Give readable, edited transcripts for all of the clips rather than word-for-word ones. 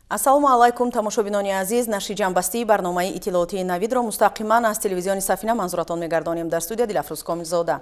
Ассалому алайкум, тамошобинони азиз. Нашри ҷамъбастии барномаи иттилоотии Навидро мустақиман аз телевизиони Сафина манзуратон мегардонем. Дар студия Дилафрӯз Комилзода.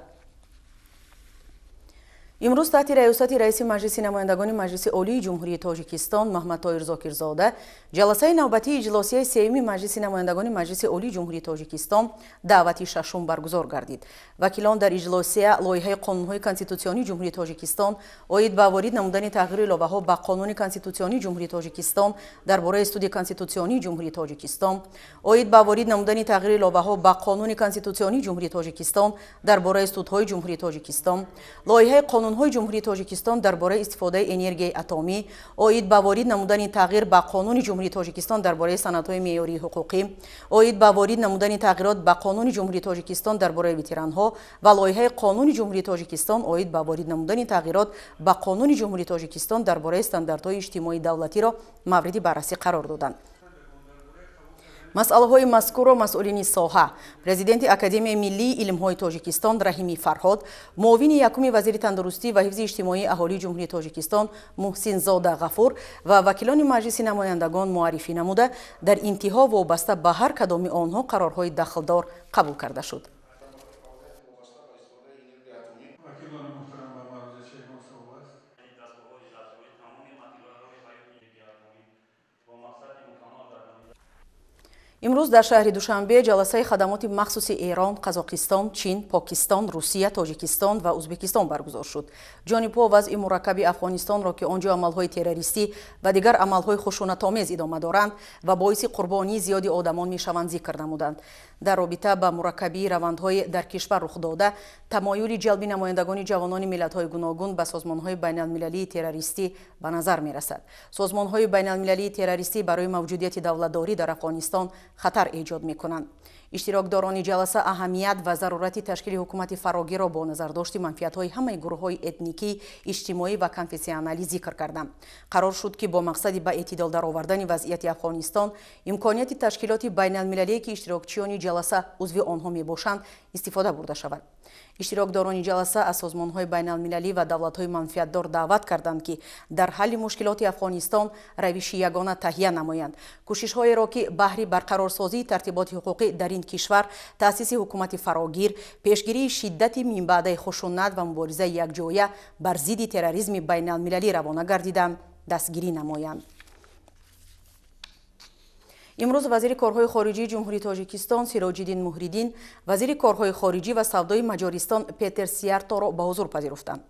Имрӯз таҳти раёсати раиси Маҷлиси намояндагони Маҷлиси Олии Ҷумҳурии Тоҷикистон Маҳмадтоир Зокирзода ҷаласаи навбатии иҷлосияи сеюми Маҷлиси намояндагони Маҷлиси Олии Ҷумҳурии Тоҷикистон даъвати шашум баргузор гардид. Вакилон дар иҷлосия лоиҳаи қонунҳои Конститутсионии Ҷумҳурии Тоҷикистон оид ба ворид намудани тағйиру иловаҳо ба Қонуни Конститутсионии Ҷумҳурии Тоҷикистон дар бораи Суди Конститутсионии Ҷумҳурии Тоҷикистон, оид ба ворид намудани тағйиру иловаҳо ба Қонуни Конститутсионии Ҷумҳурии Тоҷикистон дар бораи судҳои Ҷумҳурии Тоҷикистон, лоиҳаи қонунҳои Ҷумҳурии Тоҷикистон дар бораи истифодаи энергияи атомӣ, оид ба ворид намудани тағйир ба Қонуни Ҷумҳурии Тоҷикистон дар бораи санадҳои меъёрии ҳуқуқӣ, оид ба ворид намудани тағйирот ба Қонуни Ҷумҳурии Тоҷикистон дар бораи ветеранҳо ва лоиҳаи Қонуни Ҷумҳурии Тоҷикистон оид ба ворид намудани тағйирот ба Қонуни Ҷумҳурии Тоҷикистон дар бораи стандартҳои иҷтимоии давлатиро мавриди баррасӣ қарор доданд. Масъалаҳои мазкурро масъулини соҳа, президенти Академияи миллии илмҳои Тоҷикистон Раҳими Фарҳод, муовини якуми вазири тандурустӣ ва ҳифзи иҷтимоии аҳолии Ҷумҳурии Тоҷикистон Муҳсинзода Ғафур ва вакилони Маҷлиси намояндагон муаррифӣ намуда, дар интиҳо вобаста ба ҳар кадоми онҳо қарорҳои дахлдор қабул карда шуд. Имрӯз дар шаҳри Душанбе ҷаласаи хадамоти махсуси Эрон, Қазоқистон, Чин, Покистон, Русия, Тоҷикистон ва Ӯзбекистон баргузор шуд. Ҷонибҳо вазъи мураккаби Афғонистонро, ки он ҷо амалҳои террористӣ ва дигар амалҳои хушунатомез идома доранд ва боиси қурбонии зиёди одамон мешаванд, зикр намуданд. Дар робита ба мураккабии равандҳои дар кишвар рух дода, тамоюли ҷалби намояндагони ҷавонони миллатҳои гуногун ба созмонҳои байналмилалии террористӣ ба назар мерасад. Созмонҳои байналмилалии террористӣ барои мавҷудияти давлатдорӣ дар Афғонистон хатар эҷод мекунанд. Иштирокдорони ҷаласа аҳамият ва зарурати ташкили ҳукумати фарогирро бо назардошти манфиатҳои ҳамаи гурӯҳҳои этникӣ, иҷтимоӣ ва конфессионалӣ зикр карданд. Қарор шуд, ки бо мақсади ба эътидол даровардани вазъияти Афғонистон имконияти ташкилоти байналмилалие, ки иштирокчиёни ҷаласа узви онҳо мебошанд, истифода бурда шавад. Иштирокдорони ҷаласа аз созмонҳои байналмилалӣ ва давлатҳои манфиатдор даъват карданд, ки дар ҳалли мушкилоти Афғонистон равиши ягона таҳия намоянд. Кӯшишҳоеро, ки баҳри барқарорсозии тартиботи ҳуқуқӣ дар ин кишвар, таъсиси ҳукумати фарогир, пешгирии шиддати минбаъдаи хушунат ва муборизаи якҷоя бар зидди терроризми байналмилалӣ равона гардиданд, дастгирӣ намоянд. Имрӯз вазири корҳои хориҷии Ҷумҳурии Тоҷикистон Сироҷиддин Муҳриддин вазири корҳои хориҷӣ ва савдои Маҷористон Петер Сиярторо ба ҳузур пазируфтанд.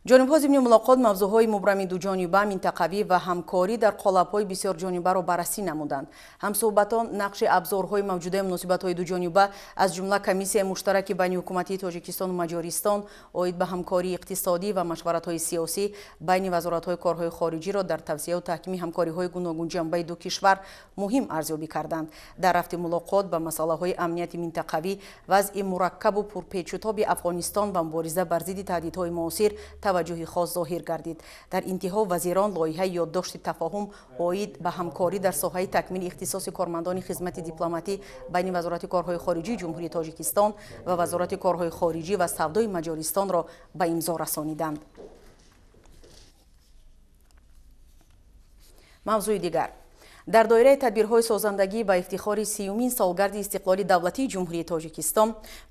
Ҷонибҳо зимни мулоқот мавзӯъҳои мубрами дуҷониба, минтақавӣ ва ҳамкорӣ дар қолабҳои бисёрҷонибаро баррасӣ намуданд. Ҳамсӯҳбатон нақши абзорҳои мавҷудаи муносибатҳои дуҷониба, аз ҷумла комиссияи муштараки байниҳукуматии Тоҷикистону Маҷористон оид ба ҳамкории иқтисодӣ ва машваратҳои сиёсӣ байни вазоратҳои корҳои хориҷиро дар тавсеаву таҳкими ҳамкориҳои гуногунҷанбаи ду кишвар муҳим арзёбӣ карданд. Дар рафти мулоқот ба масъалаҳои амнияти минтақавӣ, вазъи мураккабу пурпечутоби Афғонистон ва мубориза бар зидди таҳдидҳои муосир таваҷҷӯҳи хос зоҳир гардид. Дар интиҳо вазирон лоиҳаи ёддошти тафоҳум оид ба ҳамкорӣ дар соҳаи такмили ихтисоси кормандони хизмати дипломатӣ байни Вазорати корҳои хориҷии Ҷумҳурии Тоҷикистон ва Вазорати корҳои хориҷӣ ва савдои Маҷористонро ба имзо расониданд. Мавзӯи дигар. Дар доираи тадбирҳои созандагӣ ба ифтихори 30-умин солгарди истиқлоли давлатии Ҷумҳурии Тоҷикистон,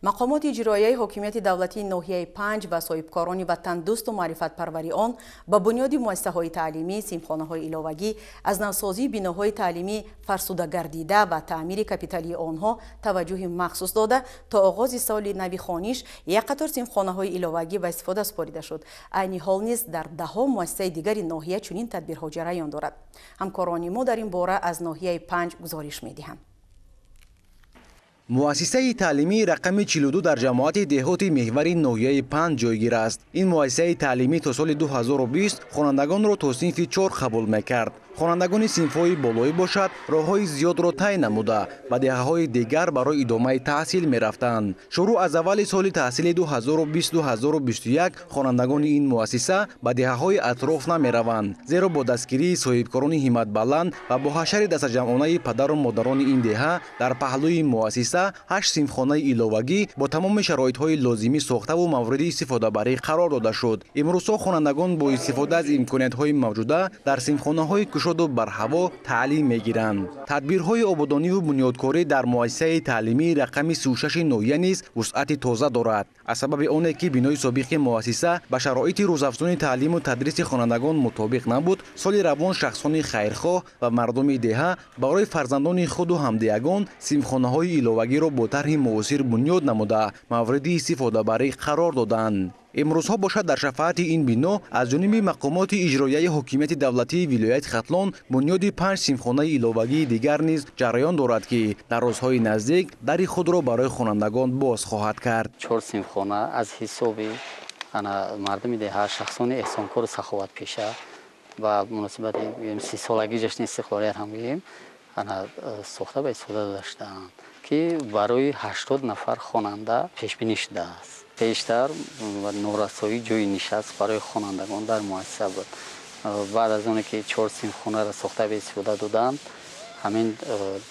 мақомоти иҷроияи ҳокимияти давлатии ноҳияи Панҷ ва соҳибкорони ватандӯсту маърифатпарвари он ба бунёди муассисаҳои таълимӣ, синфхонаҳои иловагӣ, аз навсозии биноҳои таълимӣ фарсудагардида ва таъмири капиталии онҳо таваҷҷӯҳи махсус дода, то оғози соли нави хониш як қатор синфхонаҳои иловагӣ ба истифода супорида шуд. Айни ҳол низ дар даҳҳо муассисаи дигари ноҳия чунин тадбирҳо ҷараён дорад. Ҳамкорони мо дар ин бора аз ноҳияи Панҷ гузориш медиҳанд. Муассисаи таълимии рақами 42 дар ҷамоати деҳоти меҳвари ноҳияи Панҷ ҷойгир аст. Ин муассисаи таълимӣ то соли 2020 хонандагонро то синфи 4 қабул мекард. Хонандагони синфҳои болоӣ бошад, роҳҳои зиёдро тай намуда ба деҳаҳои дигар барои идомаи таҳсил мерафтанд. Шурӯъ аз аввали соли таҳсили 2020-2021 хонандагони ин муассиса ба деҳаҳои атроф намераванд, зеро бо дастгирии соҳибкорони ҳимматбаланд ва бо ҳашари дастаҷамъонаи падару модарони ин деҳа дар паҳлӯи муассиса 8 синфхонаи иловагӣ бо тамоми шароитҳои лозимӣ сохтаву мавриди истифодабарӣ қарор дода шуд. Имрӯзҳо хонандагон бо истифода аз имкониятҳои мавҷуда дар синфхонаҳои кушоду барҳаво таълим мегиранд. Тадбирҳои ободониву бунёдкорӣ дар муассисаи таълимии рақами 36 ноҳия низ вусъати тоза дорад. Аз сабаби оне ки бинои собиқи муассиса ба шароити рӯзафзуни таълиму тадриси хонандагон мутобиқ набуд, соли равон шахсони хайрхоҳ ва мардуми деҳа барои фарзандони худу ҳамдиягон синфхонаҳои иловагиро бо тарҳи муосир бунёд намуда мавриди истифодабарӣ қарор доданд. Имрӯзҳо бошад, дар шафоати ин бино аз ҷониби мақомоти иҷроияи ҳокимияти давлатии вилояти Хатлон бунёди 5 синфхонаи иловагии дигар низ ҷараён дорад, ки дар рӯзҳои наздик дари худро барои хонандагон боз хоҳад кард. 4 синфхона аз ҳисоби мардуми деҳа, шахсони эҳсонкору саховатпеша ба муносибати 30-солагии ҷашни истиқлолият ҳам гӯем сохта ба истифода дода шудаанд, ки барои 80 нафар хонанда пешбинӣ шудааст. Пештар норасоии ҷойи нишаст барои хонандагон дар муассиса буд. Баъд аз оне ки 4 синфхонаро сохта ба истифода доданд, ҳамин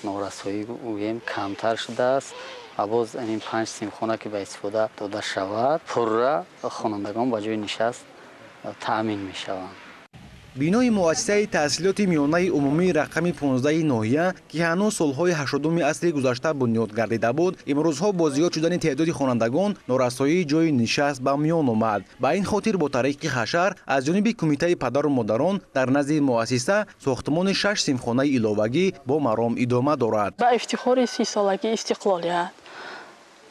норасоӣ гӯем камтар шудааст ва боз ин 5 синфхона ки ба истифода дода шавад, пурра хонандагон ба ҷойи нишаст таъмин мешаванд. Бинои муассисаи таҳсилоти миёнаи умумии рақами 15 ноҳия, ки ҳанӯз солҳои 80-уми асри гузашта бунёд гардида буд, имрӯзҳо бо зиёд шудани теъдоди хонандагон норасоии ҷойи нишаст ба миён омад. Ба ин хотир бо тариқи ҳашар аз ҷониби кумитаи падару модарон дар назди муассиса сохтмони 6 синфхонаи иловагӣ бо маром идома дорад. Ба ифтихори 30-солагии истиқлолият,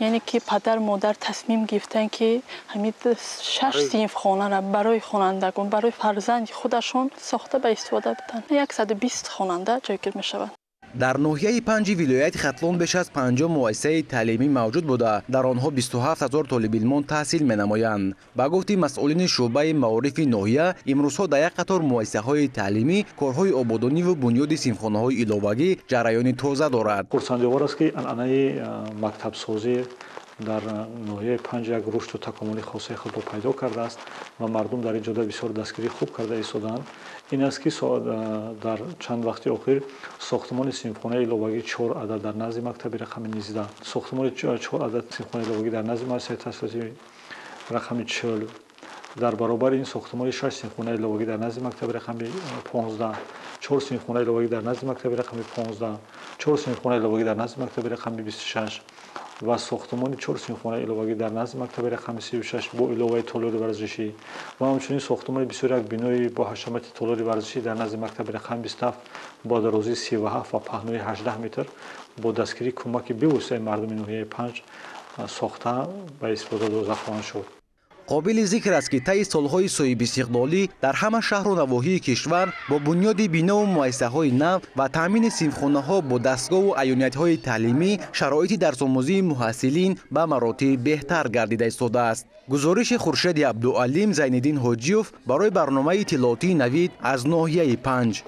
яъне ки падар модар тасмим гирифтанд, ки ҳамин 6 синфхонаро барои хонандагон, барои фарзанди худашон сохта ба истифода биданд. 120 хонанда ҷойгир мешаванд. Дар ноҳияи 5 вилояти Хатлон беш аз 50 муассисаи таълимӣ мавҷуд буда, дар онҳо 27 ҳазор толибилмон таҳсил менамоянд. Ба гуфти масъулини шӯъбаи маорифи ноҳия, имрӯзҳо дар як қатор муассисаҳои таълимӣ корҳои ободониву бунёди синфхонаҳои иловагӣ ҷараёни тоза дорад. Хурсандиовар аст, ки анъанаи мактабсозӣ дар ноҳияи 5 як рушду такомули хосаи худро пайдо кардааст ва мардум дар ин ҷода бисёр дастгирии хуб карда истодаанд. Ин аст, ки дар чанд вақти охир сохтмони синфхонаи иловагӣ 4 адад дар назди мактаби рақами 19, сохтмони 4 адад синфхонаи иловагӣ дар назди муассисаи таҳсилоти рақами 40, дар баробари ин сохтмони 6 синфхонаи иловагӣ дар назди мактаби рақами 15, 4 синфхонаи иловагӣ дар назди мактаби рақами 15, 4 синфхонаи иловагӣ дар назди мактаби рақами 26 ва сохтмони 4 синфхонаи иловагӣ дар назди мактаби рақами 36 бо иловаи толори варзишӣ ва ҳамчунин сохтмони бисёр як бинои бо ҳашамати толори варзишӣ дар назди мактаби рақами 27 бо дарозии 37 ва паҳнои 18 метр бо дастгирии кӯмаки бевоситаи мардуми ноҳияи 5 сохта ба истифода дода хоҳанд шуд. Қобили зикр аст, ки таи солҳои соҳибистиқлолӣ дар ҳама шаҳру навоҳии кишвар бо бунёди бинову муассисаҳои нав ва таъмини синфхонаҳо бо дастгоҳу аёниятҳои таълимӣ шароити дарсомӯзии муҳассилин ба маротиб беҳтар гардида истодааст. Гузориши Хуршеди Абдуалим, Зайниддин Ҳоҷиёв барои барномаи иттилоотии Навид аз ноҳияи 5.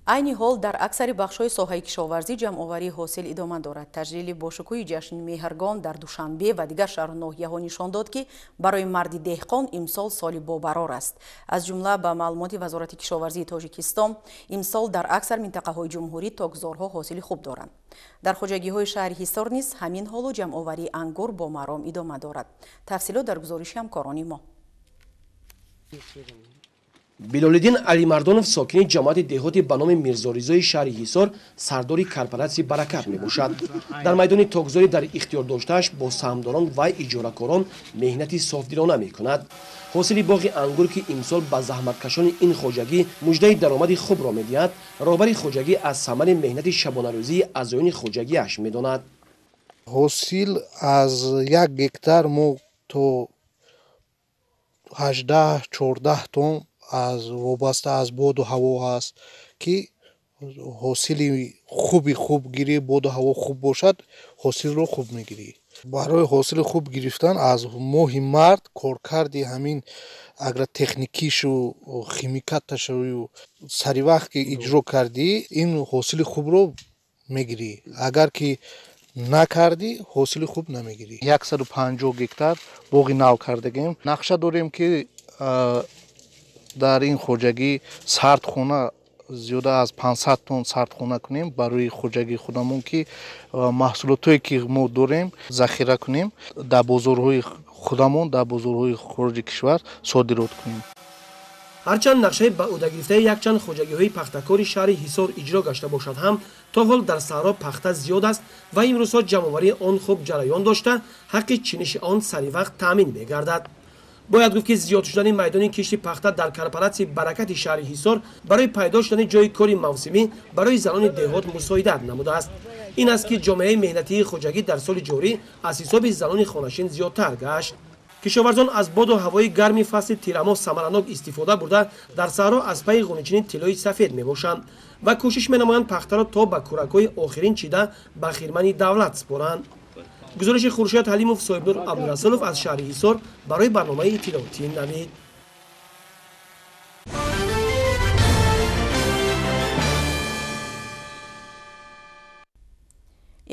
Айни ҳол дар аксари бахшҳои соҳаи кишоварзӣ ҷамъоварии ҳосил идома дорад. Таҷлили бошукӯҳи ҷашни Меҳргон дар Душанбе ва дигар шаҳру ноҳияҳо нишон дод, ки барои марди деҳқон имсол соли бобарор аст. Аз ҷумла ба маълумоти Вазорати кишоварзии Тоҷикистон, имсол дар аксар минтақаҳои ҷумҳурӣ токзорҳо ҳосили хуб доранд. Дар хоҷагиҳои шаҳри Ҳисор низ ҳамин ҳолу ҷамъоварии ангур бо маром идома дорад. Тафсилот дар гузориши ҳамкорони мо. Билолиддин Алимардонов, сокини ҷамоати деҳоти ба номи Мирзоризои шаҳри Ҳисор, сардори корпоратсияи Баракат мебошад. Дар майдони токзорӣ дар ихтиёр доштааш бо саҳмдорон ва иҷоракорон меҳнати софдилона мекунад. Ҳосили боғи ангур, ки имсол ба заҳматкашони ин хоҷагӣ муждаи даромади хубро медиҳад, роҳбари хоҷагӣ аз самари меҳнати шабонарӯзии аъзоёни хоҷагиаш медонад. Ҳосил аз 1 гектар мо то 18-14 тонн аз вобаста аз боду ҳаво ҳаст, ки ҳосили хуби хуб гирӣ, боду ҳаво хуб бошад, ҳосилро хуб мегирӣ. Барои ҳосили хуб гирифтан аз моҳи март коркарди ҳамин агротехникишу химикаташу сари вақт ки иҷро кардӣ, ин ҳосили хубро мегирӣ. Агар ки накардӣ, ҳосили хуб намегирӣ. 150 гектар боғи нав кардагем. Нақша дорем, ки дар ин хоҷагӣ сардхона Зиёда аз 500 тонн сардхона кунем барои хоҷагии худамон, ки маҳсулотое ки мо дорем захира кунем, дар бозорҳои худамон, дар бозорҳои хориҷи кишвар содирот кунем. Ҳарчанд нақшаи ба ӯҳда гирифтаи якчанд хоҷагиҳои пахтакори шаҳри Ҳисор иҷро гашта бошад ҳам, то ҳол дар саҳро пахта зиёд аст ва имрӯзҳо ҷамъоварии он хуб ҷараён дошта, ҳаққи чиниши он саривақт таъмин мегардад. Бояд гуфт, ки зиёд шудани майдони кишти пахта дар корпоратсияи Баракати шаҳри Ҳисор барои пайдо шудани ҷойи кори мавсимӣ барои занони деҳот мусоидат намудааст. Ин аст, ки ҷомеаи меҳнатии хоҷагӣ дар соли ҷорӣ аз ҳисоби занони хонашин зиёдтар гашт. Кишоварзон аз боду ҳавои гарми фасли тирамоҳ самаранок истифода бурда, дар саҳро аз пайи ғуничини тиллои сафед мебошанд ва кӯшиш менамоянд пахтаро то ба кӯракҳои охирин чида ба хирмани давлат супоранд. Гузориши Хуршед Ҳалимов, Соҳибнур Абдурасулов аз шаҳри Ҳисор барои барномаи иттилоотии Навид.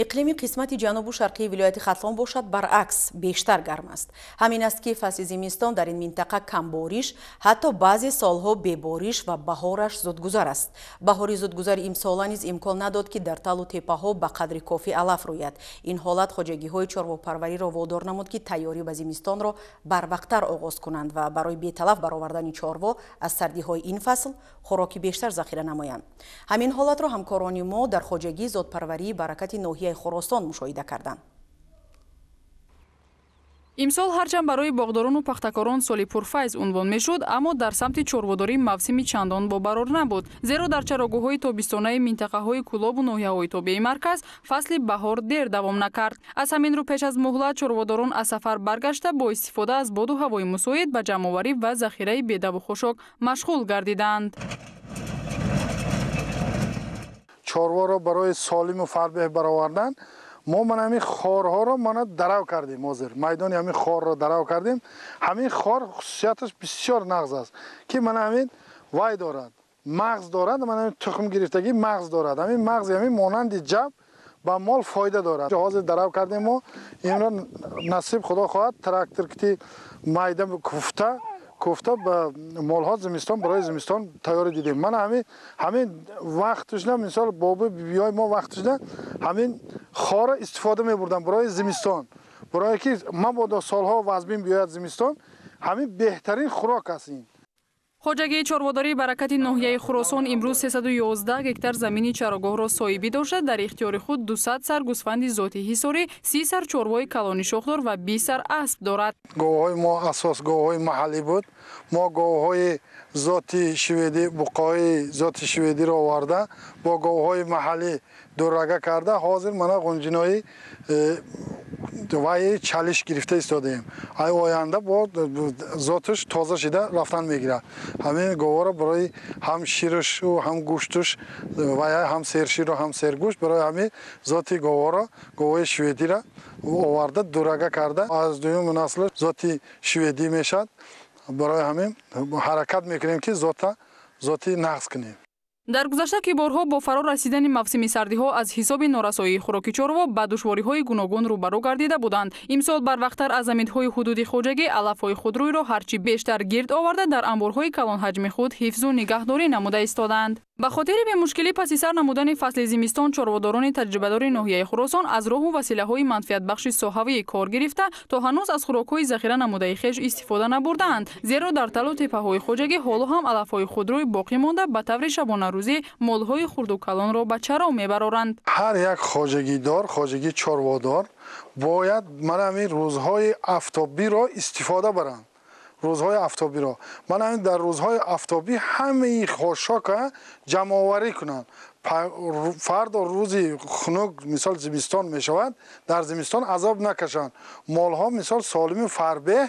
Иқлими қисмати ҷанубу шарқии вилояти Хатлон бошад, баръакс, бештар гарм аст. Ҳамин аст, ки фасли зимистон дар ин минтақа камбориш, ҳатто баъзе солҳо бебориш ва баҳораш зудгузар аст. Баҳори зудгузари имсола низ имкон надод, ки дар талу теппаҳо ба қадри кофӣ алаф рӯяд. Ин ҳолат хоҷагиҳои чорвопарвариро водор намуд, ки тайёрӣ ба зимистонро барвақттар оғоз кунанд ва барои беталаф баровардани чорво аз сардиҳои ин фасл хӯроки бештар захира намоянд. Ҳамин ҳолатро ҳамкорони мо дар хоҷагии зодпарварии Баракати ноҳияи Хуросон мушоҳида карданд. Имсол ҳарчанд барои боғдорону пахтакорон соли пурфайз унвон мешуд, аммо дар самти чорводорӣ мавсими чандон бобарор набуд, зеро дар чарогоҳҳои тобистонаи минтақаҳои Кӯлобу ноҳияҳои тобеи марказ фасли баҳор дер давом накард. Аз ҳамин рӯ пеш аз муҳлат чорводорон аз сафар баргашта, бо истифода аз боду ҳавои мусоид ба ҷамъоварӣ ва захираи бедаву хушок машғул гардиданд. Чорворо барои солиму фарбеҳ баровардан мо ман ҳамин хорҳоро мана дарав кардем. Ҳозир майдони ҳамин хорро дарав кардем. Ҳамин хор хусусияташ бисёр нағз аст, ки мана ҳамин вай дорад, мағз дорад, мана ҳамин тухм гирифтагӣ мағз дорад. Ҳамин мағзи ҳамин монанди ҷаб ба мол фоида дорад. Ҳозир дарав кардем мо инро, насиб Худо хоҳад, трактор кити майда куфта куфта ба молҳо зимистон, барои зимистон тайёрӣ дидем. Мана ҳамин вақташна, мисол, бобу бибиҳои мо вақташна ҳамин хора истифода мебурданд барои зимистон, барое ки мабодо солҳо вазбин биёяд зимистон, ҳамин беҳтарин хӯрок аст ин. Хоҷагии чорводории Баракати ноҳияи Хуросон имрӯз 311 гектар замини чарогоҳро соҳибӣ дошта, дар ихтиёри худ 200 сар гӯсфанди зоти ҳисорӣ, 30 сар чорвои калони шохдор ва 20 сар асп дорад. Говҳои мо асос говҳои маҳаллӣ буд. Мо говҳои зоти шведӣ, буқои зоти шведиро оварда, бо говҳои маҳаллӣ дурага карда, ҳозир мана ғунҷинои вай чалиш гирифта истодаем. Ай оянда бо зоташ тоза шида рафтан мегирад. Ҳамин говҳоро барои ҳам ширашу ҳам гӯштуш ва ҳам серширу ҳам сергӯшт, барои ҳамин зоти говҳоро, говҳои шведиро оварда дурага карда, аз дуюм насли зоти шведӣ мешавад. Барои ҳамин ҳаракат мекунем, ки зоти нағз кунем. Дар гузашта ки борҳо бо фаро расидани мавсими сардиҳо аз ҳисоби норасоии хӯроки чорво ба душвориҳои гуногун рӯбарӯ гардида буданд, имсол барвақттар аз заминҳои ҳудуди хоҷагӣ алафҳои худрӯйро ҳарчи бештар гирд оварда, дар анборҳои калонҳаҷми худ ҳифзу нигаҳдорӣ намуда истодаанд. Ба хотири бемушкилӣ паси сар намудани фасли зимистон, чорводорони таҷрибадори ноҳияи Хуросон аз роҳу василаҳои манфиатбахши соҳавӣ кор гирифта, то ҳанӯз аз хӯрокҳои захира намудаи хеш истифода набурдаанд, зеро дар талу теппаҳои хоҷагӣ ҳоло ҳам алафҳои худрӯй боқӣ монда, ба таври шабонарӯзӣ молҳои хурду калонро ба чаро мебароранд. Ҳар як хоҷагидор, хоҷагии чорводор бояд мана ҳамин рӯзҳои афтобиро истифода баранд. Рӯзҳои афтобиро мана ҳамин дар рӯзҳои афтобӣ ҳамаи хошока ҷамъоварӣ кунанд. Фардо рӯзи хунук, мисол, зимистон мешавад, дар зимистон азоб накашанд. Молҳо, мисол, солими фарбеҳ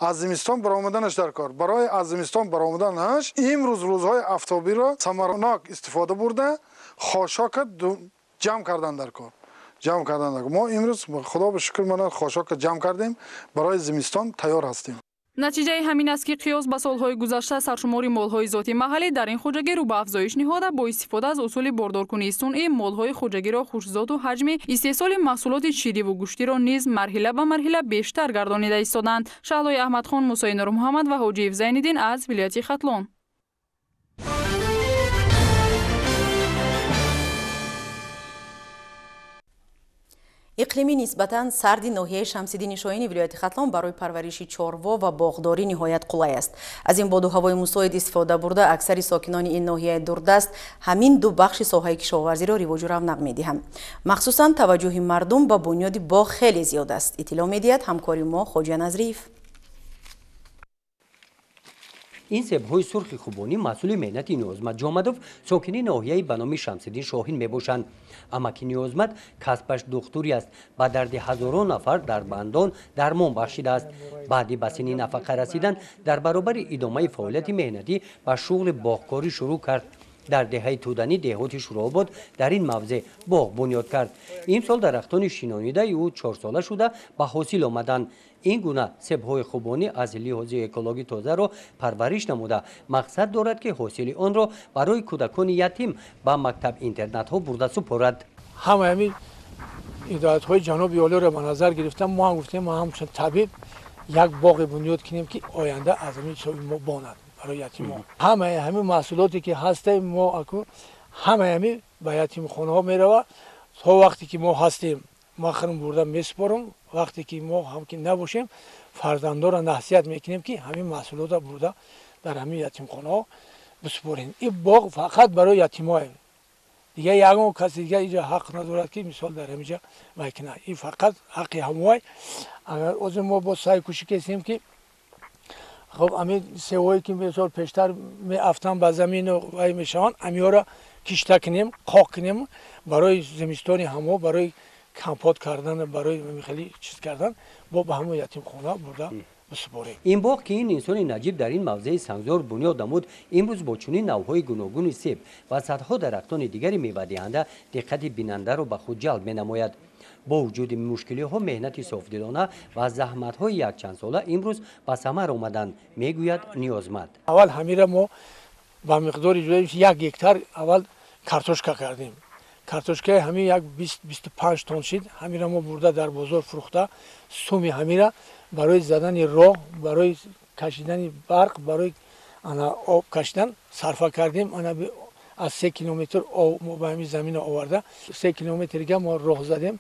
аз зимистон баромаданаш дар кор. Барои аз зимистон баромаданаш имрӯз рӯзҳои афтобиро самаранок истифода бурда, хошока ҷамъ кардан дар кор. Ҷамъ кардан дар кор. Мо имрӯз, Худо ба шукр, мана хошока ҷамъ кардем, барои зимистон тайёр ҳастем. Натиҷаи ҳамин аст, ки қиёс ба солҳои гузашта саршумори молҳои зоти маҳаллӣ дар ин хоҷагӣ рӯ ба афзоиш ниҳода, бо истифода аз усули бордоркунии сунъӣ молҳои хоҷагиро хушзоту ҳаҷми истеҳсоли маҳсулоти шириву гӯштиро низ марҳила ба марҳила бештар гардонида истоданд. Шаҳлои Аҳмадхон, Мусои Нурмуҳаммад ва Ҳоҷиев Зайниддин аз вилояти Хатлон. Иқлими нисбатан сарди ноҳияи Шамсиддини Шоҳини вилояти Хатлон барои парвариши чорво ва боғдорӣ ниҳоят қулай аст. Аз ин боду ҳавои мусоид истифода бурда, аксари сокинони ин ноҳияи дурдаст ҳамин ду бахши соҳаи кишоварзиро ривоҷу равнақ медиҳанд. Махсусан таваҷҷӯҳи мардум ба бунёди боғ хеле зиёд аст. Иттилоъ медиҳад ҳамкори мо Хоҷа Назриев. Ин себҳои сурхи хубонӣ маҳсули меҳнати Ниёзмад Ҷомадов, сокини ноҳияи ба номи Шамсиддин Шоҳин мебошанд. Амаки Ниёзмад касбаш духтурӣ аст, ба дарди ҳазорон нафар дар бандон дармон бахшидааст. Баъди ба синни нафақа расидан дар баробари идомаи фаъолияти меҳнатӣ ба шуғли боғкорӣ шурӯъ кард. Дар деҳаи Тӯданӣ деҳоти Шӯрообод дар ин мавзеъ боғ бунёд кард. Имсол дарахтони шинонидаи ӯ чорсола шуда ба ҳосил омаданд. Ин гуна себҳои хубонӣ аз лиҳози экологӣ тозаро парвариш намуда, мақсад дорад, ки ҳосили онро барои кӯдакони ятим ба мактаб-интернатҳо бурда супорад. Ҳамаи ҳамин ҳидоятҳои ҷаноби олиро ба назар гирифтам, мо ҳам гуфтем, мо ҳамчун табиб як боғе бунёд кунем, ки оянда аз ҳамин ҳисоби мо бонад барои ятимон. Ҳамаи ҳамин маҳсулоте ки ҳастем мо аку ҳамаи ҳамин ба ятимхонаҳо меравад. То вақте ки мо ҳастем, ма хирм бурда месупорам. Вақте ки мо ҳам ки набошем, фарзандонро насиҳат мекунем, ки ҳамин маҳсулотро бурда дар ҳамин ятимхонаҳо бисупорем. Ин боғ фақат барои ятимое, дигар ягон каси дигар инҷо ҳақ надорад, ки мисол дар ҳаминҷа вай кунад. Ин фақат ҳаққи ҳамоай. Агар ҳозир мо боз саъй кӯшиш кардем, ки хоб ҳамин севое ки мисол пештар меафтанд ба замину вай мешаванд, ҳамиҳоро кишта кунем, қоқ кунем барои зимистони ҳамо, барои компот кардан, барои хеле чиз кардан, бо ба ҳамон ятимхона бурда бисупорем. Ин боғ, ки ин инсони наҷиб дар ин мавзеи сангзор бунёд намуд, имрӯз бо чунин навъҳои гуногуни себ ва садҳо дарахтони дигари мевадиҳанда диққати бинандаро ба худ ҷалб менамояд. Бо вуҷуди мушкилиҳо меҳнати софдилона ва заҳматҳои якчандсола имрӯз ба самар омаданд, мегӯяд Ниёзмад. Аввал ҳамира мо ба миқдори 1 гектар аввал картошка кардем. Картошкаи ҳамин як 20-25 тонн шид. Ҳамира мо бурда дар бозор фурӯхта, суми ҳамира барои задани роҳ, барои кашидани барқ, барои об кашидан сарфа кардем. Ана аз 3 километр об мо ба ҳамин замина оварда, 3 километр дига мо роҳ задем.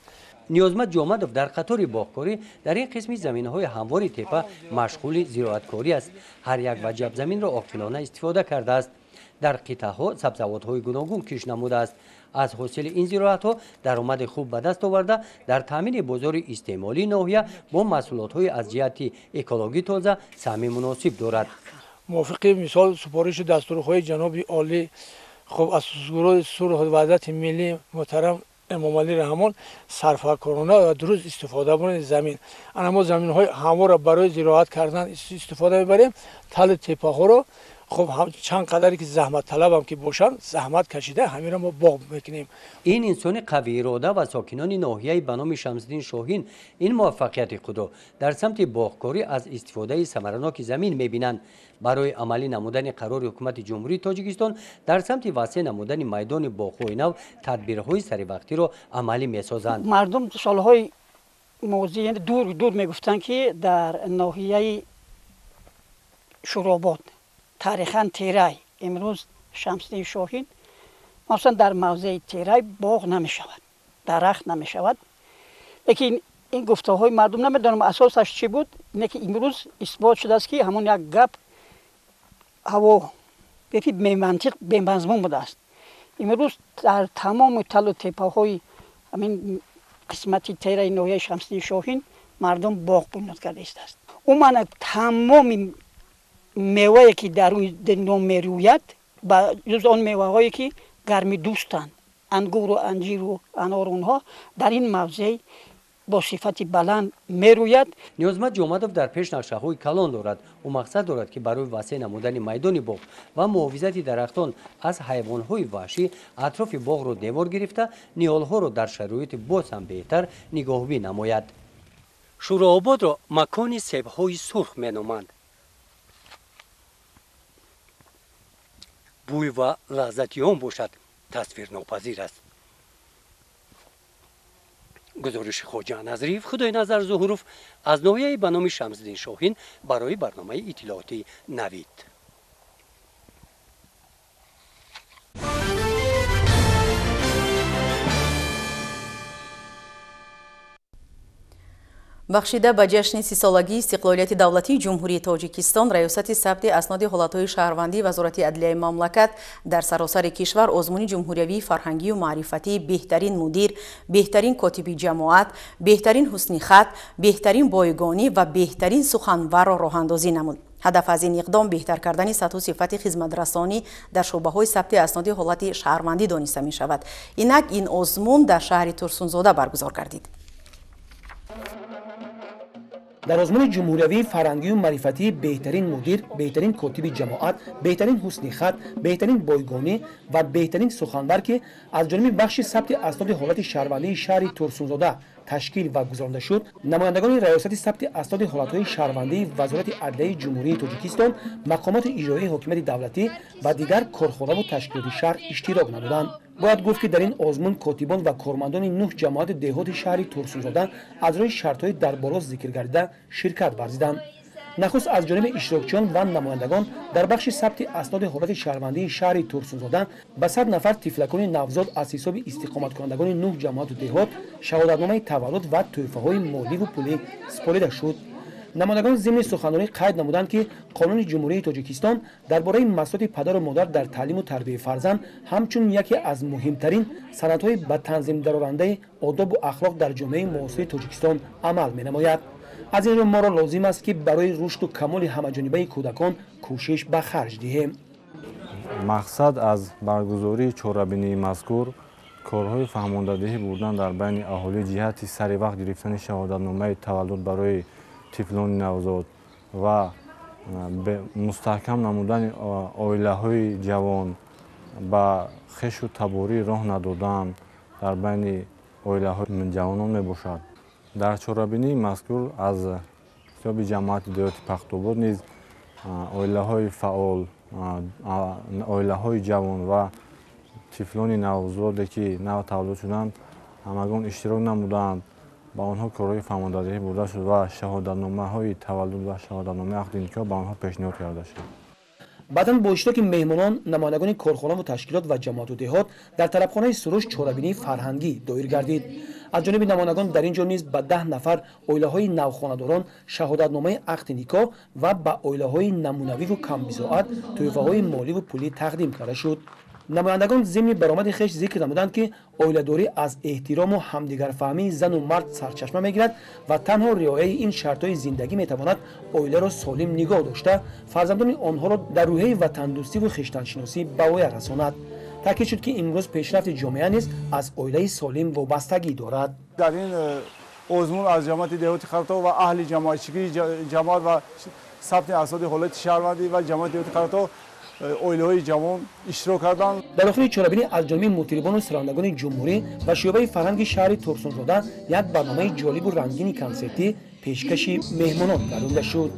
Ниёзмад Ҷомадов дар қатори боғкорӣ дар ин қисми заминаҳои ҳамвори тепа машғули зироаткорӣ аст. Ҳар як ваҷаб заминро оқилона истифода кардааст. Дар қитъаҳо сабзавотҳои гуногун кишт намудааст. Аз ҳосили ин зироатҳо даромади хуб ба даст оварда, дар таъмини бозори истеъмолии ноҳия бо маҳсулотҳои аз ҷиҳати экологӣ тоза саҳми муносиб дорад. Мувофиқи мисол супориши дастурҳои ҷаноби олӣ, хуб асосгузори сулҳу ваҳдати миллӣ муҳтарам Эмомалӣ Раҳмон, сарфакорона ва дуруст истифода бурдани замин. Ана мо заминҳои ҳамворро барои зироат кардан истифода мебарем. Тали тепаҳоро хуб чанд қадаре ки заҳматталабам ки бошанд, заҳмат кашида ҳаминро мо боғ мекунем. Ин инсони қавиирода ва сокинони ноҳияи ба номи Шамсиддин Шоҳин ин муваффақияти худро дар самти боғкорӣ аз истифодаи самараноки замин мебинанд. Барои амалӣ намудани қарори ҳукумати Ҷумҳурии Тоҷикистон дар самти васеъ намудани майдони боғҳои нав тадбирҳои саривақтиро амалӣ месозанд. Мардум солҳои мозӣ дур дур мегуфтанд, ки дар ноҳияи Шӯробод, тарихан Терай, имрӯз Шамсиддин Шоҳин, махсусан дар мавзеи Терай боғ намешавад, дарахт намешавад. Лекин ин гуфтаҳои мардум намедонам асосаш чӣ буд, не ки имрӯз исбот шудааст, ки ҳамон як гап ҳаво гапи бемантиқ, бемазмун будааст. Имрӯз дар тамоми талу тепаҳои ҳамин қисмати Тераи ноҳияи Шамсиддин Шоҳин мардум боғ бунёд карда истааст. Умуман тамоми мевае ки дар рӯи дунё мерӯяд, ба ҷуз он меваҳое ки гармидӯстанд, ангуру анҷиру анору, онҳо дар ин мавзеъ бо сифати баланд мерӯяд. Ниёзмад Ҷомадов дар пеш нақшаҳои калон дорад. Ӯ мақсад дорад, ки барои васеъ намудани майдони боғ ва муҳофизати дарахтон аз ҳайвонҳои ваҳшӣ атрофи боғро девор гирифта, ниҳолҳоро дар шароити боз ҳам беҳтар нигоҳубин намояд. Шӯроободро макони себҳои сурх меноманд. Бӯй ва лаззати он бошад тасвирнопазир аст. Гузориши Хоҷа Назриев, Худойназар Зуҳуров аз ноҳияи ба номи Шамсиддин Шоҳин барои барномаи иттилоотии Навид. Бахшида ба ҷашни 30-солагии истиқлолияти давлатии Ҷумҳурии Тоҷикистон, Раёсати сабти асноди ҳолатҳои шаҳрвандии Вазорати адлияи мамлакат дар саросари кишвар озмуни ҷумҳуриявии фарҳангию маърифатии беҳтарин мудир, беҳтарин котиби ҷамоат, беҳтарин ҳусни хат, беҳтарин бойгонӣ ва беҳтарин суханварро роҳандозӣ намуд. Ҳадаф аз ин иқдом беҳтар кардани сатҳу сифати хизматрасонӣ дар шӯъбаҳои сабти асноди ҳолати шаҳрвандӣ дониста мешавад. Инак ин озмун дар шаҳри Турсунзода баргузор гардид. Дар озмуни ҷумҳуриявии фарҳангию маърифатии беҳтарин мудир, беҳтарин котиби ҷамоат, беҳтарин ҳусни хат, беҳтарин бойгонӣ ва беҳтарин суханвар, ки аз ҷониби бахши сабти асноди ҳолати шаҳрвандии шаҳри Турсунзода ташкил ва гузаронда шуд, намояндагони Раёсати сабти асноди ҳолатҳои шаҳрвандии Вазорати адлияи Ҷумҳурии Тоҷикистон, мақомоти иҷроии ҳокимияти давлатӣ ва дигар корхонаву ташкилоти шаҳр иштирок намуданд. Бояд гуфт, ки дар ин озмун котибон ва кормандони 9 ҷамоати деҳоти шаҳри Турсунзода аз рӯи шартҳои дар боло зикр гардида ширкат варзиданд. Нахуст аз ҷониби иштирокчиён ва намояндагон дар бахши сабти асноди ҳолати шаҳрвандии шаҳри Турсунзода ба 100 нафар тифлакони навзод аз ҳисоби истиқоматкунандагони 9 ҷамоату деҳот шаҳодатномаи таваллуд ва тӯҳфаҳои моливу пулӣ супорида шуд. Намояндагон зимни суханронӣ қайд намуданд, ки Қонуни Ҷумҳурии Тоҷикистон дар бораи масъулияти падару модар дар таълиму тарбияи фарзанд ҳамчун яке аз муҳимтарин санадҳои ба танзим дарорандаи одобу ахлоқ дар ҷомеаи муосири Тоҷикистон амал менамояд. Аз ин рӯ моро лозим аст, ки барои рушду камоли ҳамаҷонибаи кӯдакон кӯшиш ба харҷ диҳем. Мақсад аз баргузории чорабинии мазкур корҳои фаҳмондадиҳӣ бурдан дар байни аҳолӣ ҷиҳати сари вақт гирифтани шаҳодатномаи таваллуд барои тифлони навзод ва мустаҳкам намудани оилаҳои ҷавон, ба хешу таборӣ роҳ надодан дар байни оилаҳои ҷавонон мебошад. Дар чорабинии мазкур аз ҳисоби ҷамоати деҳоти Пахтобод низ оилаҳои фаъол, оилаҳои ҷавон ва тифлони навзоде, ки нав таваллуд шуданд, ҳамагон иштирок намуданд. Ба онҳо корҳои фаҳмондадиҳӣ бурда шуд ва шаҳодатномаҳои таваллуд ва шаҳодатномаи ақди никоҳ ба онҳо пешниҳод карда шуд. Баъдан бо иштироки меҳмонон, намояндагони корхонаву ташкилот ва ҷамоату деҳот дар тарабхонаи Суруш чорабинии фарҳангӣ доир гардид. Аз ҷониби намояндагон дар ин ҷо низ ба 10 нафар оилаҳои навхонадорон шаҳодатномаи ақди никоҳ ва ба оилаҳои намунавиву камбизоат тӯҳфаҳои моливу пулӣ тақдим карда шуд. Намояндагон зимни баромади хеш зикр намуданд, ки оиладорӣ аз эҳтирому ҳамдигарфаҳмии зану мард сарчашма мегирад ва танҳо риояи ин шартҳои зиндагӣ метавонад оиларо солим нигоҳ дошта, фарзандони онҳоро дар рӯҳияи ватандӯстиву хештаншиносӣ ба воя расонад. Таъкид шуд, ки имрӯз пешрафти ҷомеа низ аз оилаи солим вобастагӣ дорад. Дар ин озмун аз ҷамоати деҳоти Қаратоғ ва аҳли ҷамоатчигии ҷамоат ва сабти асноди ҳолати шаҳрвандӣ ва ҷамоати деҳоти Қаратоғ оилаҳои ҷавон иштирок карданд. Дар охири чорабинӣ аз ҷониби мутрибону сарояндагони ҷумҳурӣ ва шӯъбаи фарҳанги шаҳри Турсунзода як барномаи ҷолибу рангини консертӣ пешкаши меҳмонон гардонида шуд.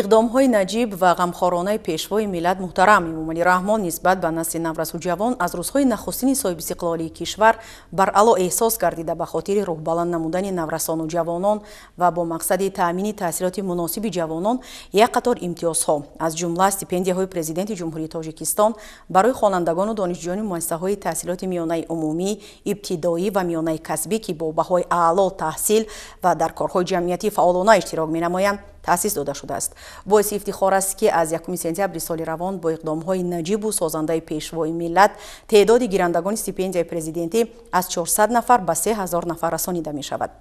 Иқдомҳои наҷиб ва ғамхоронаи пешвои миллат муҳтарам Эмомалӣ Раҳмон нисбат ба насли наврасу ҷавон аз рӯзҳои нахустини соҳибистиқлолии кишвар баръало эҳсос гардида, ба хотири рӯҳбаланд намудани наврасону ҷавонон ва бо мақсади таъмини таҳсилоти муносиби ҷавонон як қатор имтиёзҳо, аз ҷумла стипендияҳои Президенти Ҷумҳурии Тоҷикистон барои хонандагону донишҷӯёни муассисаҳои таҳсилоти миёнаи умумӣ, ибтидоӣ ва миёнаи касбӣ, ки бо баҳои аъло таҳсил ва дар корҳои ҷамъиятӣ фаъолона иштирок менамоянд, таъсис дода шудааст. Боиси ифтихор аст, ки аз 1 сентябри соли равон бо иқдомҳои наҷибу созандаи пешвои миллат теъдоди гирандагони стипендияи президентӣ аз 400 нафар ба 3000 нафар расонида мешавад.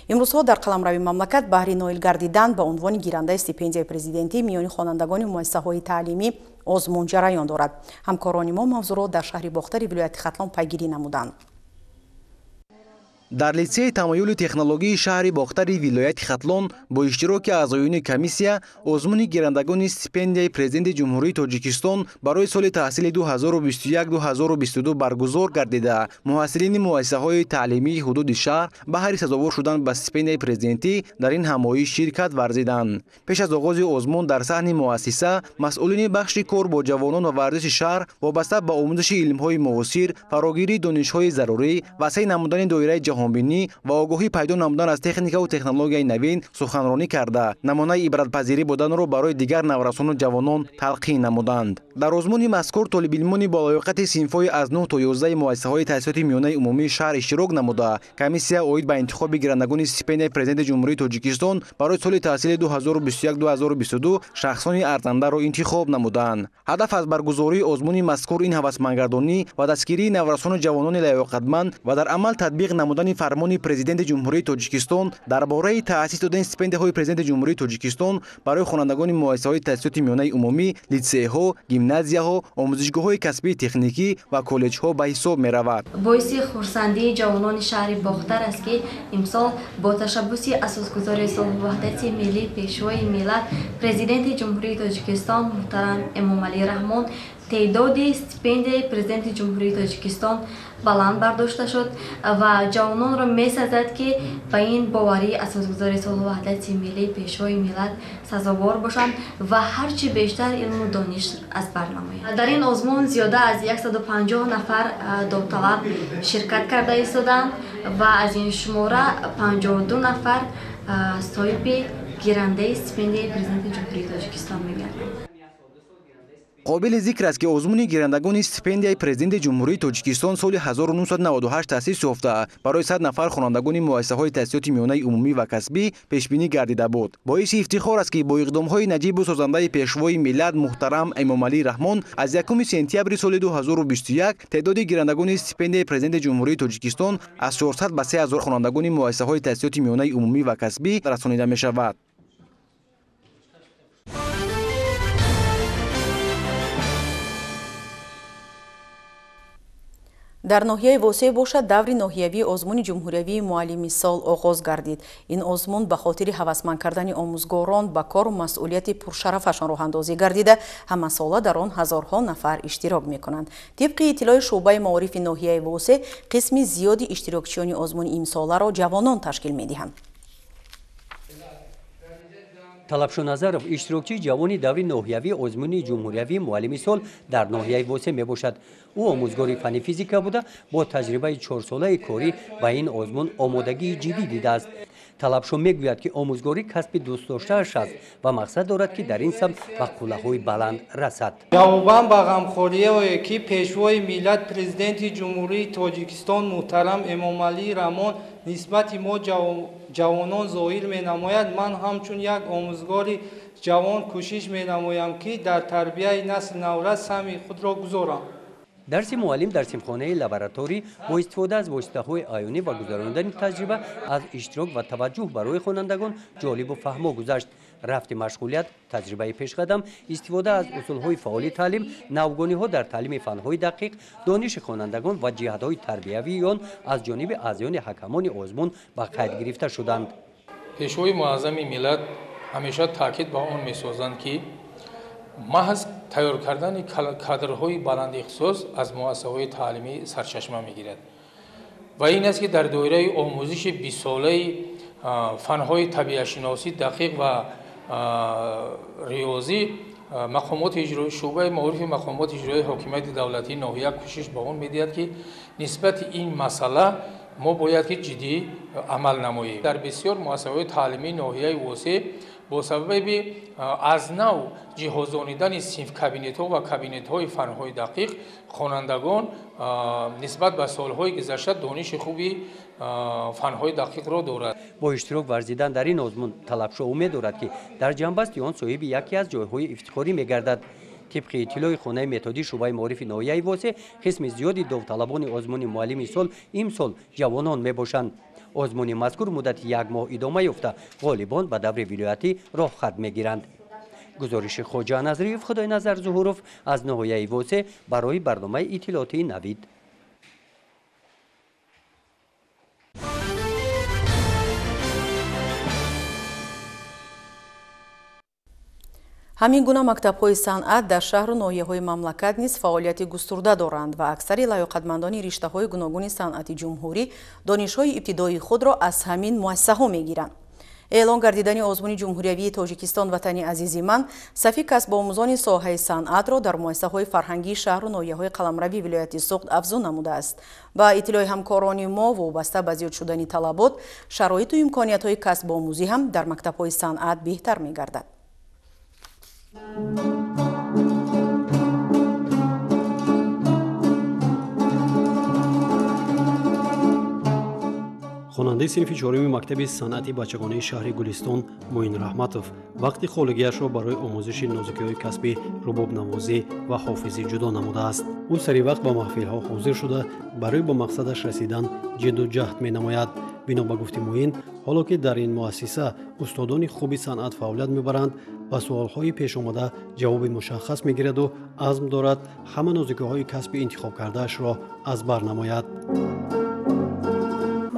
Имрӯзҳо дар қаламрави мамлакат баҳри ноил гардидан ба унвони гирандаи стипендияи президентӣ миёни хонандагони муассисаҳои таълимӣ озмун ҷараён дорад. Ҳамкорони мо мавзӯъро дар шаҳри Бохтари вилояти Хатлон пайгирӣ намуданд. Дар литсеи тамаюли технологии шаҳри Бохтари вилояти Хатлон бо иштироки аъзоёни комиссия озмуни гирандагони стипендияи Президенти Ҷумҳурии Тоҷикистон барои соли таҳсили 2021-2022 баргузор гардида, муҳассилини муассисаҳои таълимии ҳудуди шаҳр баҳри сазовор шудан ба стипендияи президентӣ дар ин ҳамоиш ширкат варзиданд. Пеш аз оғози озмун дар саҳни муассиса масъулини бахши кор бо ҷавонон ва варзиши шаҳр вобаста ба омӯзиши илмҳои муосир, фарогирии донишҳои зарурӣ, васеъ намудани доираи ҷаҳон ҷаҳонбинӣ ва огоҳӣ пайдо намудан аз техникаву технологияи навин суханронӣ карда, намунаи ибратпазирӣ буданро барои дигар наврасону ҷавонон талқин намуданд. Дар озмуни мазкур толибилмони болаёқати синфҳои аз 9 то 11 муассисаҳои таҳсилоти миёнаи умумии шаҳр иштирок намуда, комиссия оид ба интихоби гирандагони стипендияи Президенти Ҷумҳурии Тоҷикистон барои соли таҳсили 2021-2022 шахсони арзандаро интихоб намуданд. Ҳадаф аз баргузории озмуни мазкур ин ҳавасмандгардонӣ ва дастгирии наврасону ҷавонони лаёқатманд ва дар амал татбиқ намудани фармони Президенти Ҷумҳурии Тоҷикистон дар бораи таъсис додани стипендияҳои Президенти Ҷумҳурии Тоҷикистон барои хонандагони муассисаҳои таҳсилоти миёнаи умумӣ, литсейҳо, гимназияҳо, омӯзишгоҳҳои касбии техникӣ ва коллеҷҳо ба ҳисоб меравад. Боиси хурсандии ҷавонони шаҳри Бохтар аст, ки имсол бо ташаббуси асосгузори сулҳу ваҳдати миллӣ, Пешвои миллат, Президенти Ҷумҳурии Тоҷикистон муҳтарам Эмомалӣ Раҳмон теъдоди стипендияи Президенти Ҷумҳурии Тоҷикистон баланд бардошта шуд ва ҷавононро месазад, ки ба ин боварии асосгузори сулҳу ваҳдати миллӣ, Пешвои миллат сазовор бошанд ва ҳарчи бештар илму дониш аз бар намоянд. Дар ин озмун зиёда аз 150 нафар довталаб ширкат карда истоданд ва аз ин шумора 52 нафар соҳиби гирандаи стипендияи Президенти Ҷумҳурии Тоҷикистон мегарданд. Қобили зикр аст, ки озмуни гирандагони стипендияи Президенти Ҷумҳурии Тоҷикистон соли 1998 таъсис ёфта, барои 100 нафар хонандагони муассисаҳои таҳсилоти миёнаи умумӣ ва касбӣ пешбинӣ гардида буд. Боиси ифтихор аст, ки бо иқдомҳои наҷибу созандаи Пешвои миллат муҳтарам Эмомалӣ Раҳмон аз 1 сентябри соли 2021 теъдоди гирандагони стипендияи Президенти Ҷумҳурии Тоҷикистон аз 400 ба 3000 хонандагони муассисаҳои таҳсилоти миёнаи умумӣ ва касбӣ расонида мешавад. Дар ноҳияи Восеъ бошад, даври ноҳиявии озмуни ҷумҳуриявии муаллими сол оғоз гардид. Ин озмун ба хотири ҳавасманд кардани омӯзгорон ба кору масъулияти пуршарафашон роҳандозӣ гардида, ҳамасола дар он ҳазорҳо нафар иштирок мекунанд. Тибқи иттилои шӯъбаи маорифи ноҳияи Восеъ, қисми зиёди иштирокчиёни озмуни имсоларо ҷавонон ташкил медиҳанд. Талабшо Назаров иштирокчии ҷавони даври ноҳиявии озмуни ҷумҳуриявии муаллими сол дар ноҳияи Восеъ мебошад. Ӯ омӯзгори фанни физика буда, бо таҷрибаи чорсолаи корӣ ба ин озмун омодагии ҷиддӣ дидааст. Талабшо мегӯяд, ки омӯзгорӣ касби дӯстдоштааш аст ва мақсад дорад, ки дар ин самт ба қуллаҳои баланд расад. Ҷавобан ба ғамхориҳое, ки Пешвои миллат, Президенти Ҷумҳурии Тоҷикистон муҳтарам Эмомалӣ Раҳмон нисбати мо ҷавонон зоҳир менамояд, ман ҳамчун як омӯзгори ҷавон кӯшиш менамоям, ки дар тарбияи насли наврас саҳми худро гузорам. Дарси муаллим дар синфхонаи лабораторӣ бо истифода аз воситаҳои аёнӣ ва гузарондани таҷриба аз иштирок ва таваҷҷӯҳ барои хонандагон ҷолибу фаҳмо гузашт. Рафти машғулият, таҷрибаи пешқадам, истифода аз усулҳои фаъоли таълим, навгониҳо дар таълими фанҳои дақиқ, дониши хонандагон ва ҷиҳатҳои тарбиявии он аз ҷониби аъзоёни ҳакамони озмун ба қайд гирифта шуданд. Пешвои муаззами миллат ҳамеша таъкид ба он месозанд, ки маҳз тайёр кардани кадрҳои баландихтисос аз муассисаҳои таълимӣ сарчашма мегирад ва ин аст, ки дар доираи омӯзиши бистсолаи фанҳои табиатшиносӣ, дақиқ ва риёзӣ мақомоти иҷроӣ, шӯъбаи маорифи мақомоти иҷроии ҳокимияти давлатии ноҳия кӯшиш ба он медиҳад, ки нисбати ин масъала мо бояд ки ҷиддӣ амал намоем. Дар бисёр муассисаҳои таълимии ноҳияи Восеъ бо сабаби аз нав ҷиҳозонидани синфкабинетҳо ва кабинетҳои фанҳои дақиқ хонандагон нисбат ба солҳои гузашта дониши хуби фанҳои дақиқро дорад. Бо иштирок варзидан дар ин озмун Талабшо умед дорад, ки дар ҷанбасти он соҳиби яке аз ҷойҳои ифтихорӣ мегардад. Тибқи иттилои хонаи методии шӯъбаи маорифи ноҳияи Восеъ, қисми зиёди довталабони озмуни муаллими сол имсол ҷавонон мебошанд. Озмуни мазкур муддати як моҳ идома ёфта, ғолибон ба даври вилоятӣ роҳхат мегиранд. Гузориши Хоҷа Назриев, Худойназар Зуҳуров аз ноҳияи Восеъ барои барномаи иттилоотии Навид. Ҳамин гуна мактабҳои санъат дар шаҳру ноҳияҳои мамлакат низ фаъолияти густурда доранд ва аксари лаёқатмандони риштаҳои гуногуни санъати ҷумҳурӣ донишҳои ибтидоии худро аз ҳамин муассисаҳо мегиранд. Эълон гардидани озмуни ҷумҳуриявии Тоҷикистон «Ватани азизи ман» сафи касбомӯзони соҳаи санъатро дар муассисаҳои фарҳангии шаҳру ноҳияҳои қаламравии вилояти Суғд афзун намудааст. Ба иттилои ҳамкорони мо, вобаста ба зиёд шудани талабот, шароиту имкониятҳои касбомӯзӣ ҳам дар мактабҳои санъат беҳтар мегардад. Хонандаи синфи чоруми мактаби санъати бачагонаи шаҳри Гулистон Муин Раҳматов вақти холигиашро барои омӯзиши нозукиҳои касби рубобнавозӣ ва ҳофизӣ ҷудо намудааст. Ӯ сари вақт ба маҳфилҳо ҳозир шуда, барои ба мақсадаш расидан ҷидду ҷаҳд менамояд. Бино ба гуфти Муин, ҳоло ки дар ин муассиса устодони хуби санъат фаъолият мебаранд, ба суолҳои пешомада ҷавоби мушаххас мегираду азм дорад ҳама нозукиҳои касби интихобкардаашро аз бар намояд.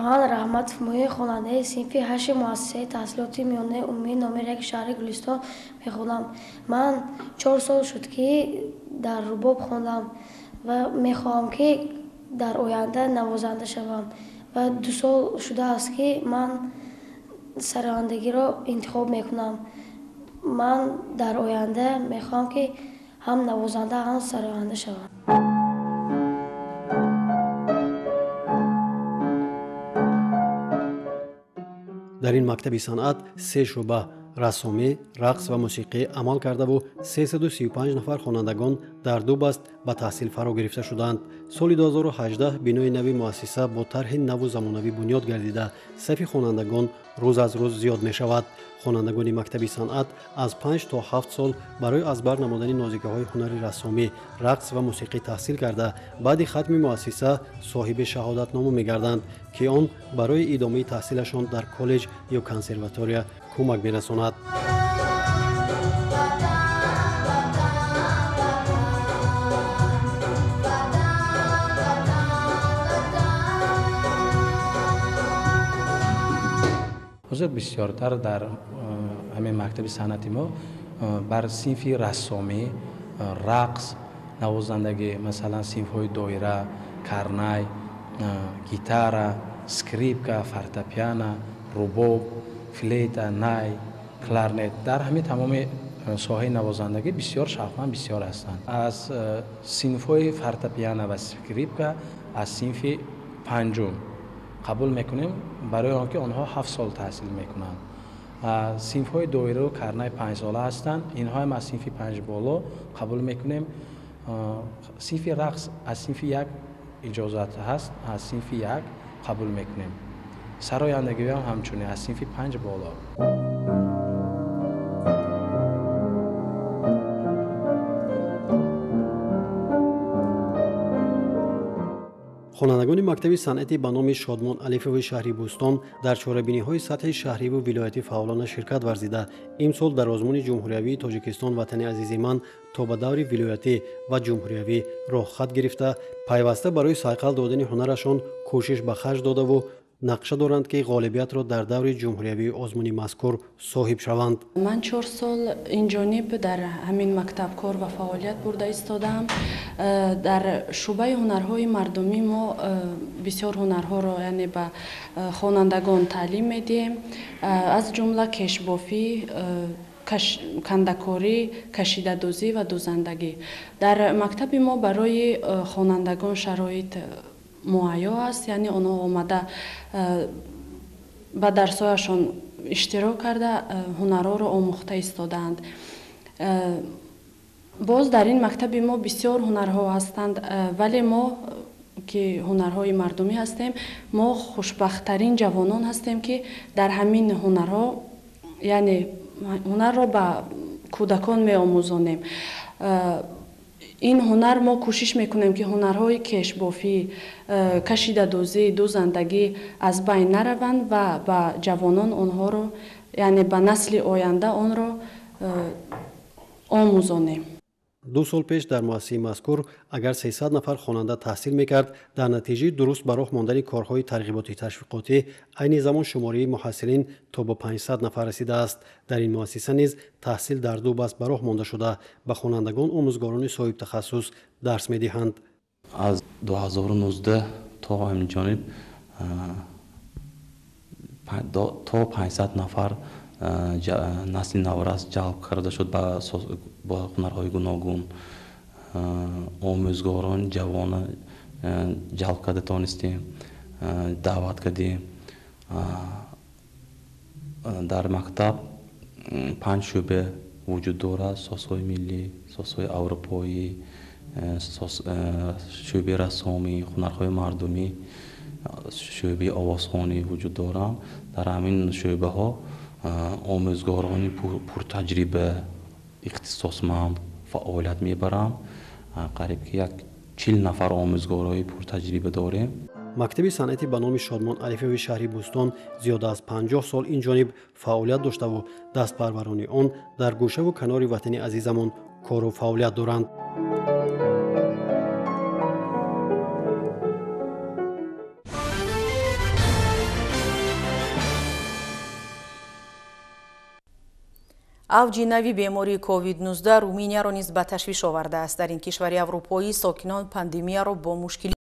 Ман Раҳматов Муин, хонандаи синфи ҳашти муассисаи таҳсилоти миёнаи умумии номери 1 шаҳри Гулистон мехонам. Ман 4 сол шуд, ки дар рубоб хондам ва мехоҳам, ки дар оянда навозанда шавам. Ва 2 сол шудааст, ки ман сарояндагиро интихоб мекунам. Ман дар оянда мехоҳам, ки ҳам навозанда, ҳам сароянда шавам. Дар ин мактаби санъат се шӯъба рассомӣ, рақс ва мусиқӣ амал кардаву 335 нафар хонандагон дар ду баст ба таҳсил фаро гирифта шуданд. Соли 2018 бинои нави муассиса бо тарҳи наву замонавӣ бунёд гардида, сафи хонандагон рӯз аз рӯз зиёд мешавад. Хонандагони мактаби санъат аз 5 то 7 сол барои аз бар намудани нозикиҳои ҳунари рассомӣ, рақс ва мусиқӣ таҳсил карда, баъди хатми муассиса соҳиби шаҳодатнома мегарданд, ки он барои идомаи таҳсилашон дар коллеҷ ё консерватория кӯмак мерасонад. Ҳозир бисёртар дар ҳамин мактаби санъати мо бар синфи рассомӣ, рақс, навозандагӣ, масалан синфҳои доира, карнай, гитара, скрипка, фортепиано, рубоб, флейта, най, кларнет. Дар ҳамин тамоми соҳаи навозандагӣ бисёр шавқманд бисёр ҳастанд. Аз синфҳои фортепиано ва скрипка аз синфи панҷум қабул мекунем, барои он ки онҳо 7 сол таҳсил мекунанд. Синфҳои доираву карнай 5 сола ҳастанд, инҳоам аз синфи 5 боло қабул мекунем. Синфи рақс аз синфи 1 иҷозат ҳаст, аз синфи 1 қабул мекунем. Сарояндагиам ҳамчунин аз синфи 5 боло. Хонандагони мактаби санъати ба номи Шодмон Алифови шаҳри Бӯстон дар чорабиниҳои сатҳи шаҳриву вилоятӣ фаъолона ширкат варзида, имсол дар озмуни ҷумҳуриявии Тоҷикистон «Ватани азизи ман» то ба даври вилоятӣ ва ҷумҳуриявӣ роҳхат гирифта, пайваста барои сайқал додани ҳунарашон кӯшиш ба харҷ додаву нақша доранд, ки ғолибиятро дар даври ҷумҳуриявии озмуни мазкур соҳиб шаванд. Ман 4 сол инҷониб дар ҳамин мактаб кор ва фаъолият бурда истодаам. Дар шӯъбаи ҳунарҳои мардумӣ мо бисёр ҳунарҳоро, яъне ба хонандагон таълим медиҳем, аз ҷумла кешбофӣ, кандакорӣ, кашидадӯзӣ ва дӯзандагӣ. Дар мактаби мо барои хонандагон шароит муҳайё аст, яъне онҳо омада ба дарсҳояшон иштирок карда, ҳунарҳоро омӯхта истодаанд. Боз дар ин мактаби мо бисёр ҳунарҳо ҳастанд, вале мо ки ҳунарҳои мардумӣ ҳастем, мо хушбахттарин ҷавонон ҳастем, ки дар ҳамин ҳунарҳо, яъне ҳунарро ба кӯдакон меомӯзонем. Ин ҳунар мо кӯшиш мекунем, ки ҳунарҳои кешбофӣ, кашидадӯзӣ, дӯзандагӣ аз байн нараванд ва ба ҷавонон онҳоро, яъне ба насли оянда онро омӯзонем. 2 сол пеш дар муассисаи мазкур агар 300 нафар хонанда таҳсил мекард, дар натиҷаи дуруст ба роҳ мондани корҳои тарғиботи ташвиқотӣ айни замон шумораи муҳассилин то ба 500 нафар расидааст. Дар ин муассиса низ таҳсил дар ду баст ба роҳ монда шуда, ба хонандагон омӯзгорони соҳибтахассус дарс медиҳанд. Аз 2019 то ҳамин ҷониб То 500 нафар насли наврас ҷалб карда шуд ба ҳунарҳои гуногун. Омӯзгорон ҷавона ҷалб карда тонистем, даъват кардем. Дар мактаб 5 шӯъба вуҷуд дорад: созҳои миллӣ, созҳои аврупоӣ, шӯъбаи рассомӣ, ҳунарҳои мардумӣ, шӯъбаи овозхонӣ вуҷуд доранд. Дар ҳамин шӯъбаҳо омӯзгорони пуртаҷриба, ихтисосманд фаъолият мебаранд. Қариб ки як 40 нафар омӯзгорои пуртаҷриба дорем. Мактаби санъати ба номи Шодмон Арифови шаҳри Бӯстон зиёда аз 50 сол ин ҷониб фаъолият доштаву дастпарварони он дар гӯшаву канори ватани азизамон кору фаъолият доранд. Авҷи нави бемории COVID-19 Руминияро низ ба ташвиш овардааст. Дар ин кишвари аврупоӣ сокинон пандемияро бо мушкилӣ